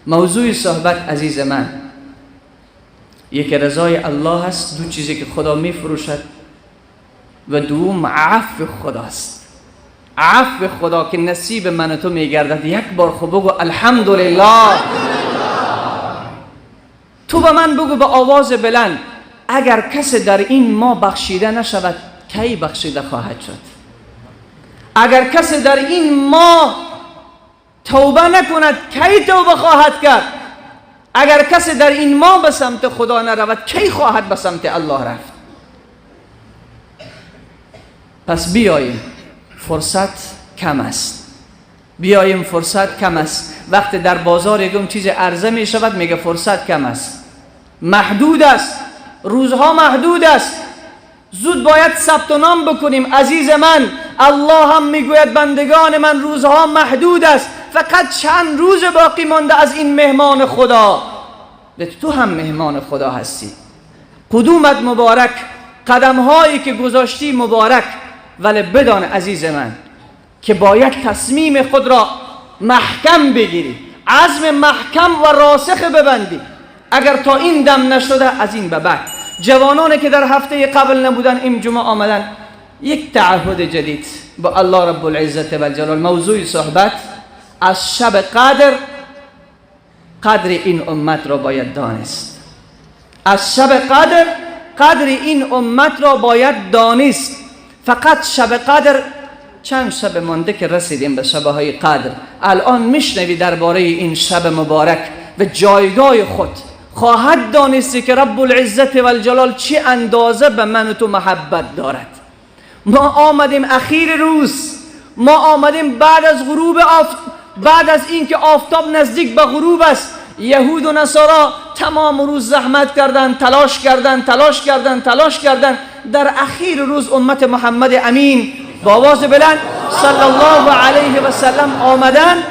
موضوع صحبت عزیز من یکی رضای الله است، دو چیزی که خدا میفروشد، و دوم عفو خداست. عفو خدا که نصیب من و تو میگردد. یک بار خب بگو الحمدلله. تو به من بگو به آواز بلند، اگر کسی در این ماه بخشیده نشود کی بخشیده خواهد شد؟ اگر کسی در این ماه توبه نکند کی توبه خواهد کرد؟ اگر کسی در این ماه به سمت خدا نرود کی خواهد به سمت الله رفت؟ پس بیاییم، فرصت کم است. بیاییم، فرصت کم است. وقتی در بازار یکم چیز عرضه می شود میگه فرصت کم است، محدود است، روزها محدود است، زود باید ثبت نام بکنیم. عزیز من، الله هم میگوید بندگان من روزها محدود است، فقط چند روز باقی مانده از این مهمان خدا. تو هم مهمان خدا هستی. قدومت مبارک، قدمهایی که گذاشتی مبارک، ولی بدان عزیز من که باید تصمیم خود را محکم بگیری، عزم محکم و راسخ ببندی. اگر تا این دم نشده از این به بعد، جوانانی که در هفته قبل نبودن این جمعه آمدن، یک تعهد جدید با الله رب العزت و الجلال. موضوع صحبت از شب قدر، قدر این امت را باید دانست. از شب قدر قدر این امت را باید دانست. فقط شب قدر چند شب مانده که رسیدیم به شب‌های قدر. الان میشنوی درباره این شب مبارک و جایگاه خود، خواهد دانستی که رب العزت و الجلال چه اندازه به من و تو محبت دارد. ما آمدیم اخیر روز، ما آمدیم بعد از غروب بعد از اینکه آفتاب نزدیک به غروب است. یهود و نصارا تمام روز زحمت کردن، تلاش کردن، تلاش کردن، تلاش کردن. در اخیر روز امت محمد امین با آواز بلند صلی الله علیه و سلم آمدن.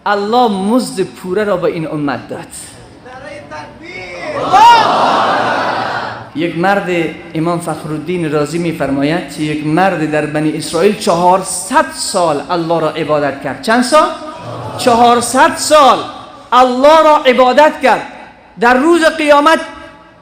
الله مزد پوره را به این امت داد. یک مرد، امام فخرالدین رازی میفرماید، یک مرد در بنی اسرائیل 400 سال الله را عبادت کرد. چند سال؟ 400 سال الله را عبادت کرد. در روز قیامت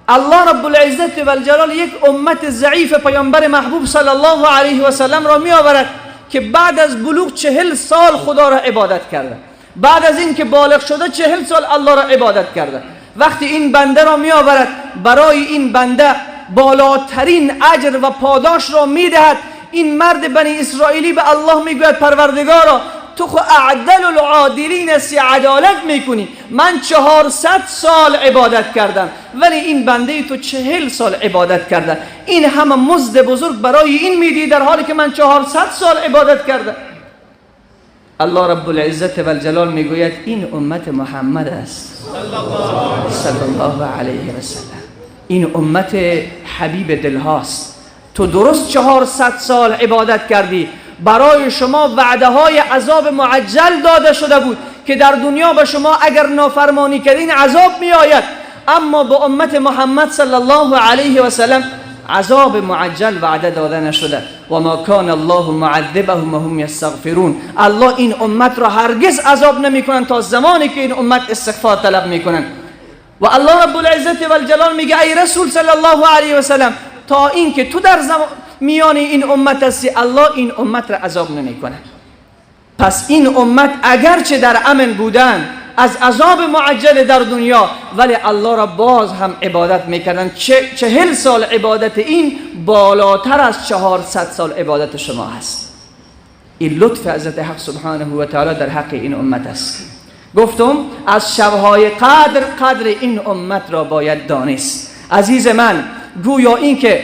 الله رب العزت و الجلال یک امت ضعیف پیامبر محبوب صلی الله علیه و سلم را می آورد که بعد از بلوغ 40 سال خدا را عبادت کرده، بعد از اینکه بالغ شده 40 سال الله را عبادت کرده. وقتی این بنده را می آورد، برای این بنده بالاترین اجر و پاداش را می دهد. این مرد بنی اسرائیلی به الله می گوید پروردگارا تو خو اعدل العادلین هستی، عدالت میکنی، من 400 سال عبادت کردم ولی این بنده تو 40 سال عبادت کرده، این همه مزد بزرگ برای این میدی در حالی که من 400 سال عبادت کردم. الله رب العزت و الجلال میگوید این امت محمد است صلی الله علیه و سلم، این امت حبیب دلهاست. تو درست 400 سال عبادت کردی، برای شما وعده های عذاب معجل داده شده بود که در دنیا به شما اگر نافرمانی کردین عذاب می آید، اما به امت محمد صلی الله علیه و سلم عذاب معجل وعده داده نشده. و ما کان الله معذبهم وهم یستغفرون. الله این امت را هرگز عذاب نمی کنند تا زمانی که این امت استغفار طلب می کنند. و الله رب العزت و الجلال میگه ای رسول صلی الله علیه و سلم، تا اینکه تو در میان این امت هستی الله این امت را عذاب نمیکنه. پس این امت اگرچه در امن بودن از عذاب معجل در دنیا، ولی الله را باز هم عبادت میکردن. 40 سال عبادت این بالاتر از 400 سال عبادت شما هست. این لطف حضرت حق سبحانه و تعالی در حق این امت است. گفتم از شبهای قدر، قدر این امت را باید دانست. عزیز من، گویا این که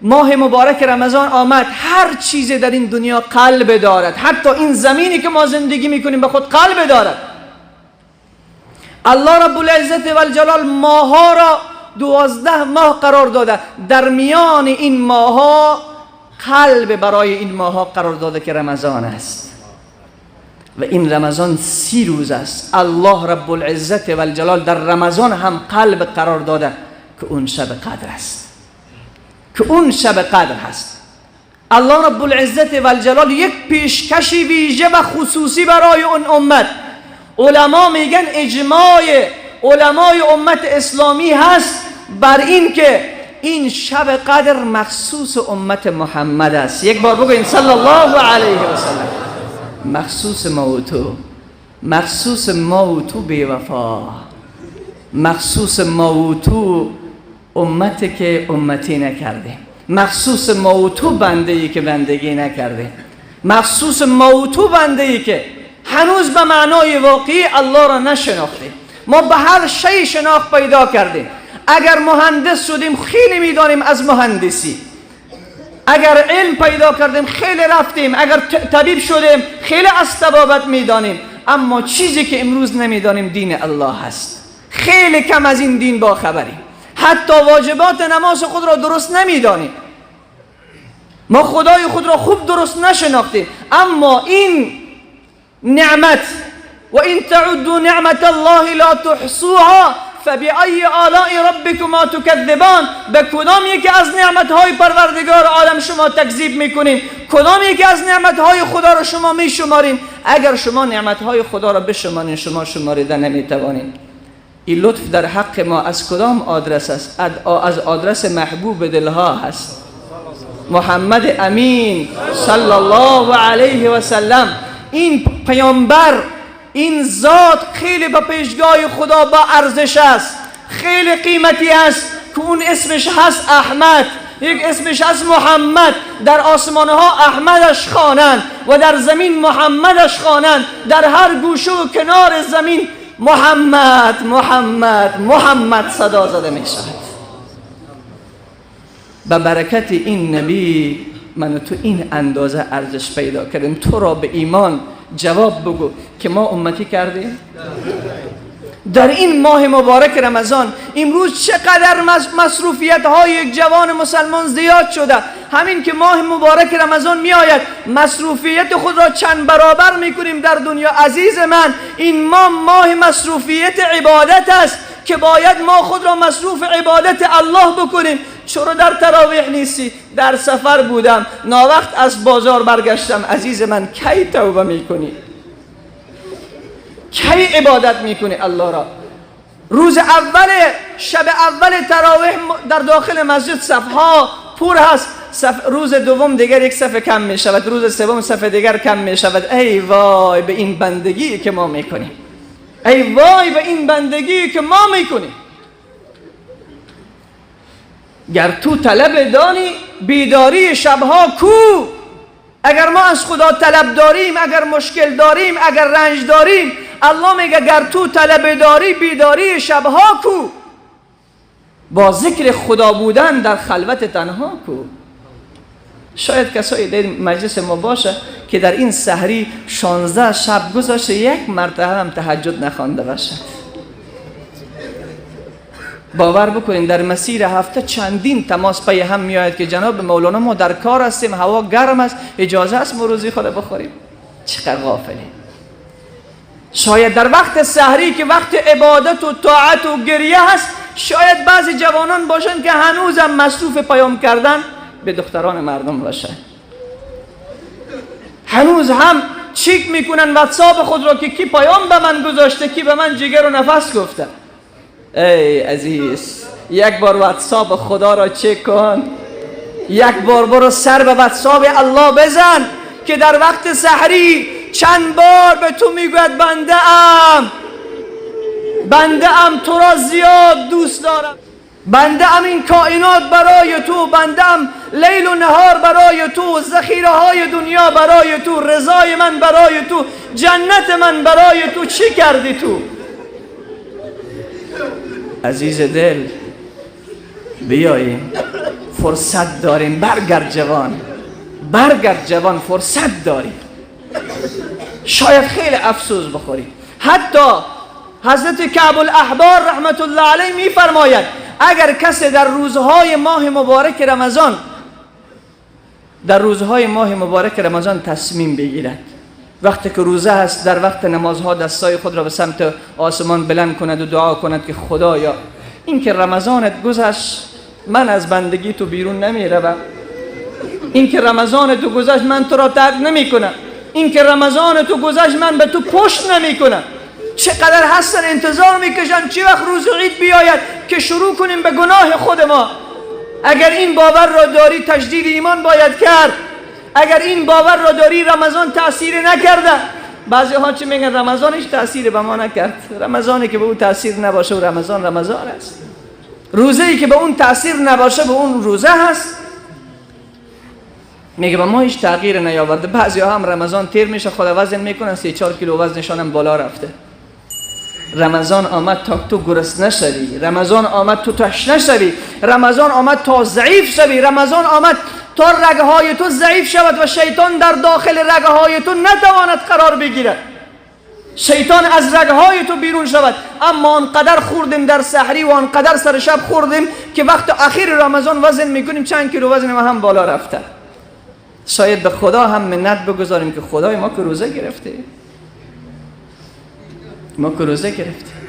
ماه مبارک رمضان آمد، هر چیز در این دنیا قلب دارد، حتی این زمینی که ما زندگی میکنیم به خود قلب دارد. الله رب العزت و الجلال ماها را 12 ماه قرار داده، در میان این ماها قلب برای این ماها قرار داده که رمضان است و این رمضان 30 روز است. الله رب العزت و الجلال در رمضان هم قلب قرار داده که اون شب قدر است، که اون شب قدر هست. الله رب العزت و الجلال یک پیشکشی ویژه و خصوصی برای اون امت، علما میگن اجماع علمای امت اسلامی هست بر این که این شب قدر مخصوص امت محمد است. یک بار بگوین صلی الله علیه و سلم. مخصوص ما و تو، مخصوص ما و تو بی وفا، مخصوص ما و تو امت که امتی نکرده، مخصوص ما و تو بنده ای که بندگی نکرده، مخصوص ما و تو بنده ای که هنوز به معنای واقعی الله را نشناخته. ما به هر شی شناخت پیدا کردیم. اگر مهندس شدیم خیلی میدانیم از مهندسی، اگر علم پیدا کردیم خیلی رفتیم، اگر طبیب شدیم خیلی از طبابت میدانیم، اما چیزی که امروز نمیدانیم دین الله هست. خیلی کم از این دین با خبریم. حتی واجبات نماز خود را درست نمیدانیم. ما خدای خود را خوب درست نشناختیم. اما این نعمت، و این تعدوا نعمت الله لا تحصوها فبأی آلاء ربکما تکذبان، به کدام یکی از نعمتهای پروردگار عالم شما تکذیب میکنین؟ کدام یکی از نعمتهای خدا را شما میشمارین؟ اگر شما نعمتهای خدا را بشمارین شما شماریده نمیتوانین. این لطف در حق ما از کدام آدرس است؟ از آدرس محبوب دلها هست، محمد امین صلی الله علیه و سلم. این پیامبر، این ذات خیلی به پیشگاه خدا با ارزش است، خیلی قیمتی است که اون اسمش هست احمد، یک اسمش هست محمد. در آسمان ها احمدش خوانند و در زمین محمدش خوانند، در هر گوشه و کنار زمین محمد محمد محمد صدا زده می شود. به برکت این نبی من و تو این اندازه ارزش پیدا کردیم. تو را به ایمان جواب بگو که ما امتی کردیم؟ در این ماه مبارک رمضان امروز چقدر مصروفیت های یک جوان مسلمان زیاد شده. همین که ماه مبارک رمضان می آید مصروفیت خود را چند برابر می کنیم در دنیا. عزیز من، این ماه ماه مصروفیت عبادت است که باید ما خود را مصروف عبادت الله بکنیم. چرا در تراویح نیستی؟ در سفر بودم، ناوقت از بازار برگشتم. عزیز من، کی توبه میکنی؟ کی عبادت میکنی الله را؟ روز اول، شب اول تراویح در داخل مسجد صفها پر هست، روز دوم دیگر یک صف کم میشود، روز سوم صف دیگر کم میشود. ای وای به این بندگی که ما میکنیم، ای وای به این بندگی که ما میکنیم. گر تو طلب دانی بیداری شبها کو. اگر ما از خدا طلب داریم، اگر مشکل داریم، اگر رنج داریم، الله میگه گر تو طلب داری بیداری شبها کو. با ذکر خدا بودن در خلوت تنها کو. شاید کسایی در مجلس ما باشه که در این سحری 16 شب گذاشته یک مرتبه هم تهجد نخوانده باشد. باور بکنین در مسیر هفته چندین تماس پی هم میآید که جناب مولانا ما در کار هستیم، هوا گرم است، اجازه است ما روزی خود بخوریم. چقدر غافلی. شاید در وقت سحری که وقت عبادت و طاعت و گریه هست، شاید بعضی جوانان باشند که هنوزم مصروف پیام کردن به دختران مردم باشند، هنوز هم چیک میکنن واتساپ خود را که کی پیام به من گذاشته، کی به من جگر و نفس گفته. ای عزیز، یک بار واتساپ خدا را چک کن، یک بار برو سر به واتساپ الله بزن که در وقت سحری چند بار به تو میگوید بنده ام، بنده ام تو را زیاد دوست دارم، بنده ام این کائنات برای تو، بنده ام لیل و نهار برای تو، ذخیره های دنیا برای تو، رضای من برای تو، جنت من برای تو. چی کردی تو؟ عزیز دل، بیاییم، فرصت داریم. برگرد جوان، برگرد جوان، فرصت داریم. شاید خیلی افسوس بخوری. حتی حضرت کعب الاحبار رحمت الله علیه میفرماید اگر کسی در روزهای ماه مبارک رمضان، در روزهای ماه مبارک رمضان تصمیم بگیرد، وقتی که روزه هست، در وقت نمازها دستای خود را به سمت آسمان بلند کند و دعا کند که خدایا این که رمضانت گذشت من از بندگی تو بیرون نمیروم، این که رمضان تو گذشت من تو را ترک نمی کنم، این که رمضان تو گذشت من به تو پشت نمی کنم. چقدر هستن انتظار میکشن چه وقت روز عید بیاید که شروع کنیم به گناه خود ما. اگر این باور را داری تجدید ایمان باید کرد. اگر این باور را داری رمضان تاثیر نکرده. بعضی ها چه میگن؟ رمضان هیچ تاثیر به ما نکرد. رمضانی که به او تاثیر نباشه و رمضان رمضان است. روزه ای که به اون تاثیر نباشه به اون روزه هست. میگه به ما هیچ تغییر نیاورده. بعضی ها هم رمضان تیر میشه، خود وزن میکنن، 3-4 کیلو وزنشان هم بالا رفته. رمضان آمد تا تو گرسنه شوی، رمضان آمد تو تشنه شوی، رمضان آمد تا ضعیف شوی، رمضان آمد تا رگهای تو ضعیف شود و شیطان در داخل رگهای تو نتواند قرار بگیرد، شیطان از رگهای تو بیرون شود. اما آنقدر خوردیم در سحری و آنقدر سر شب خوردیم که وقت اخیر رمضان وزن میکنیم چند کیلو وزن ما هم بالا رفته. شاید به خدا هم منت بگذاریم که خدای ما که روزه گرفته، ما که روزه گرفته.